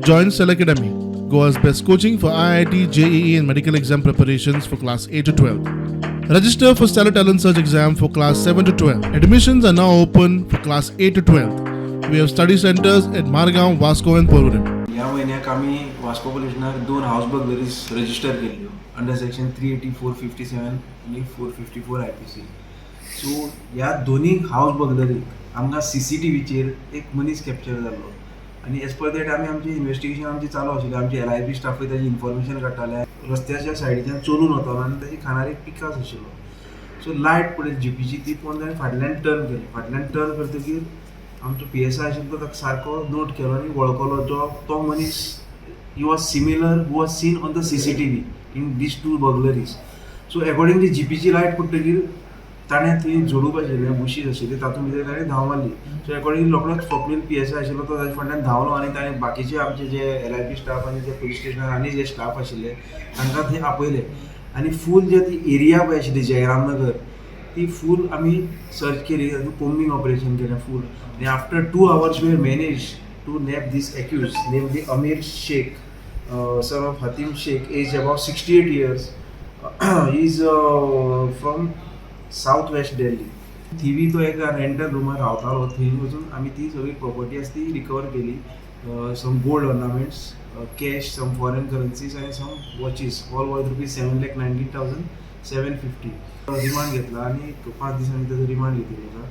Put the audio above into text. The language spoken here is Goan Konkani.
Join Cell Academy, Goa's best coaching for IIT, JEE, and medical exam preparations for class 8 to 12. Register for Stellar Talent Search exam for class 7 to 12. Admissions are now open for class 8 to 12. We have study centers at Margao, Vasco, and Porvorim. ह्या म्हयन्याक आमी वास्को पुलीस स्टेशनार दोन हावस बर्गलरीज रजिस्टर केल्ल्यो under section 380, 457 आनी 454 IPC. सो ह्या दोनी हावस बर्गलरीक आमकां सीसीटीव्हीचेर एक मनीस कॅप्चर जाल्लो आनी एज पर that आमी आमची इन्वेस्टिगेशन आमची चालू आशिल्ली. आमची एलआयबी स्टाफूय ताजी इन्फॉर्मेशन काडटाले. रस्त्याच्या सायडीच्यान चलून वतालो आनी ताच्या खांदार एक पिकास आशिल्लो. सो लायट पळय जिपीची, ती पळोवन ताणें फाटल्यान टर्न केली. फाटल्यान टर्न करतकीर आमचो पीएसआय आशिल्लो तो ताका सारको नोट केलो आनी वळखलो जो तो मनीस, he was similar who was seen on the CCTV in these two burglaries. So accordingly जिपीची light पडटकीर ताणें थंय झोडूप आशिल्लें, बुशीस आशिल्ली, तातूंत भितर ताणें धांव मारली. सो एकॉर्डिंगली रोखडोच स्वप्नील पीएसआय आशिल्लो तो ताच्या फाटल्यान धांवलो आनी ताणें बाकीचे आमचे जे एलआयबी स्टाफ आनी जे पुलीस स्टेशनार आनी जे स्टाफ आशिल्ले तांकां थंय आपयले आनी फूल जे ती एरिया पळय आशिल्ली जयराम नगर, ती फूल आमी सर्च केली, कोम्बिंग ऑपरेशन केलें फूल आनी after 2 hours we manage to nab this accused, namely Amir Sheikh, son of Hatim Sheikh, age about 68 years. He is from South West Delhi. थिवी तो एका रेंटल रुमार रावतालो. थंय वचून आमी ती सगळी प्रॉपर्टी आसा ती रिकवर केली, some gold ornaments, cash, some foreign currencies आनी some watches, all worth ₹7,19,750. Remand घेतला आनी 5 दिसांनी ताजो रिमांड घेतिल्लो आसा.